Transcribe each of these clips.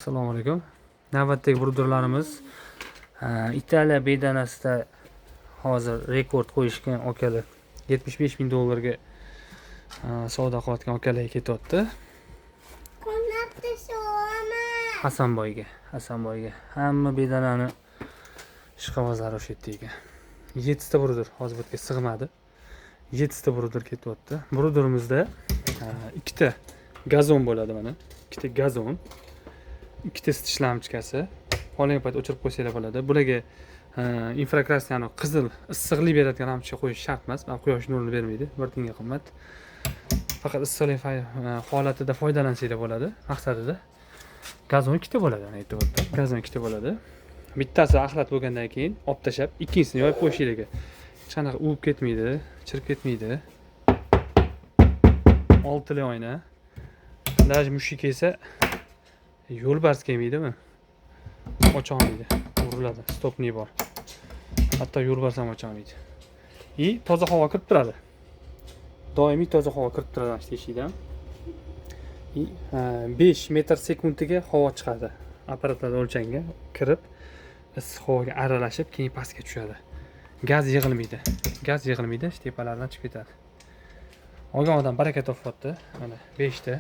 Assalomu alaykum. Navbatdagi bruderlarimiz Italiya bedanasida hozir rekord qo'yishgan akalar, 75 ming dollarga savdo qilayotgan akalarga ketyapti. Hasanboyga, Hasanboyga. Hamma bedanani ishqibozlari o'sha yerda ekan. 7 ta bruder hozir bu yerga sig'madi. 7 ta bruder ketyapti. Bruderimizda ikkita gazon bo'ladi mana. Ikkita gazon. Ikkita isitish lampochkasi. Xohlagan payt o'chirib qo'ysanglar bo'ladi. Bularga инфракрасный, ya'ni qizil issiqlik beradigan lampochka qo'yish shart emas. Mana, quyosh nurini bermaydi. Bir tiyinga qimmat. Faqat issiqlik holatida foydalansanglar bo'ladi maqsadida. Gazon ikkita bo'ladi, ana aytyapti. Gazon ikkita bo'ladi. Bittasi axlat bo'lgandan keyin olib tashlab, ikkinchisini yoyib qo'yishinglarga hech qanaqa uvib ketmaydi, chirib ketmaydi. Oltili oyna. Даже mushuk kelsa, yo'lbars kelmaydimi? Ocholmaydi. Uriladi. Stopni bor. Hatto yo'lbars ham ocholmaydi. И toza havo kirib turadi. Doimiy toza havo kirib turadi mana shu teshikdan. И 5 metr sekundiga havo chiqadi. Apparatlarda o'lchangan, kirib issiq havoga aralashib, keyin pastga tushadi. Gaz yig'ilmaydi. Gaz yig'ilmaydi, shu tepalardan chiqib ketadi. Olgan odam baraka topyapti. Mana 5 ta.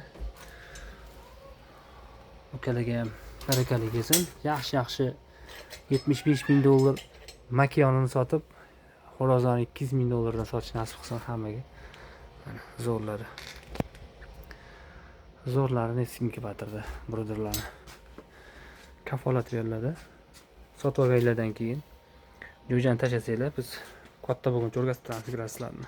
Ukalarga ham barakali kelsin. Yaxshi yaxshi 75 ming dollar makiyonini sotib, xo'rozlarni 200 ming dollardan sotish nasib qilsin hammaga. Mana zo'rlari. Zo'rlarini inkubatorda bruderlarni. Kafolat beriladi. Sotib olganlardan keyin jo'jani tashlasanglar, biz katta bo'lguncha o'rgatib turamiz sizlarni.